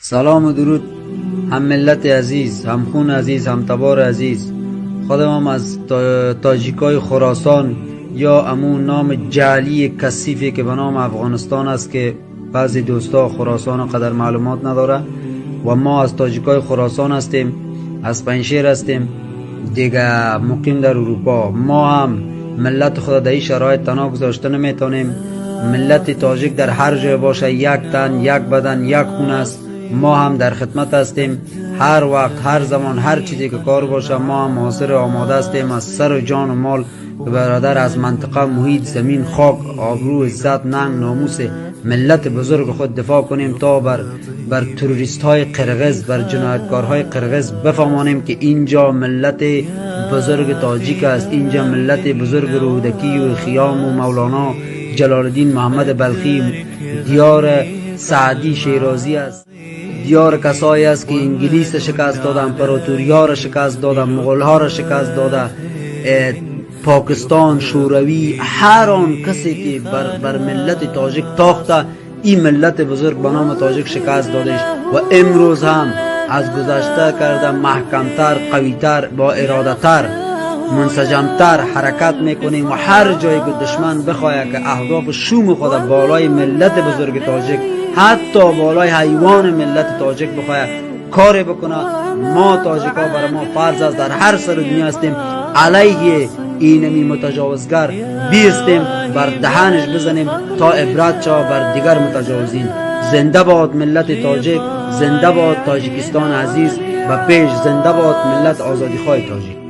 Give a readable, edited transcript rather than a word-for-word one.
سلام و درود هم ملت عزیز، هم خون عزیز، هم تبار عزیز. خودم هم از تاجیکای خراسان یا امون نام جعلی کثیفی که به نام افغانستان است که بعضی دوستا خراسان قدر معلومات نداره و ما از تاجیکای خراسان هستیم، از پنجشیر هستیم دیگه، مقیم در اروپا. ما هم ملت خود در این شرایط تنها گذاشته نمیتونیم. ملت تاجیک در هر جای باشه یک تن، یک بدن، یک خون است. ما هم در خدمت هستیم، هر وقت، هر زمان، هر چیزی که کار باشه ما هم حاضر آماده هستیم. از سر و جان و مال برادر، از منطقه، محیط، زمین، خاک، آبرو، عزت، ننگ، ناموس ملت بزرگ خود دفاع کنیم تا بر تروریست های قرغز، بر جنایتکارهای قرغز بفهمانیم که اینجا ملت بزرگ تاجیک است، اینجا ملت بزرگ رودکی و خیام و مولانا جلال الدین محمد بلخی، دیار سعدی شیرازی است، دیار کسایی است که انگلیس شکست داده، امپراتوریا را شکست داده، مغول ها را شکست داده، پاکستان، شوروی، هر آن کسی که بر ملت تاجیک تاخته، این ملت بزرگ به نام تاجیک شکست دادش و امروز هم از گذشته کرده محکمتر، قویتر، با ارادتر، منسجمتر حرکت میکنیم و هر جایی که دشمن بخواهد که اهداف شوم خود بالای ملت بزرگ تاجیک، حتی بالای حیوان ملت تاجیک بخواهد کار بکنه، ما تاجیک ها برای ما فرض است در هر سر دنیا هستیم علیه اینمی متجاوزگر بیستیم، بر دهنش بزنیم تا عبرت شا بر دیگر متجاوزین. زنده باد ملت تاجیک، زنده باد تاجیکستان عزیز و پیش، زنده باد ملت آزادی خواه تاجیک.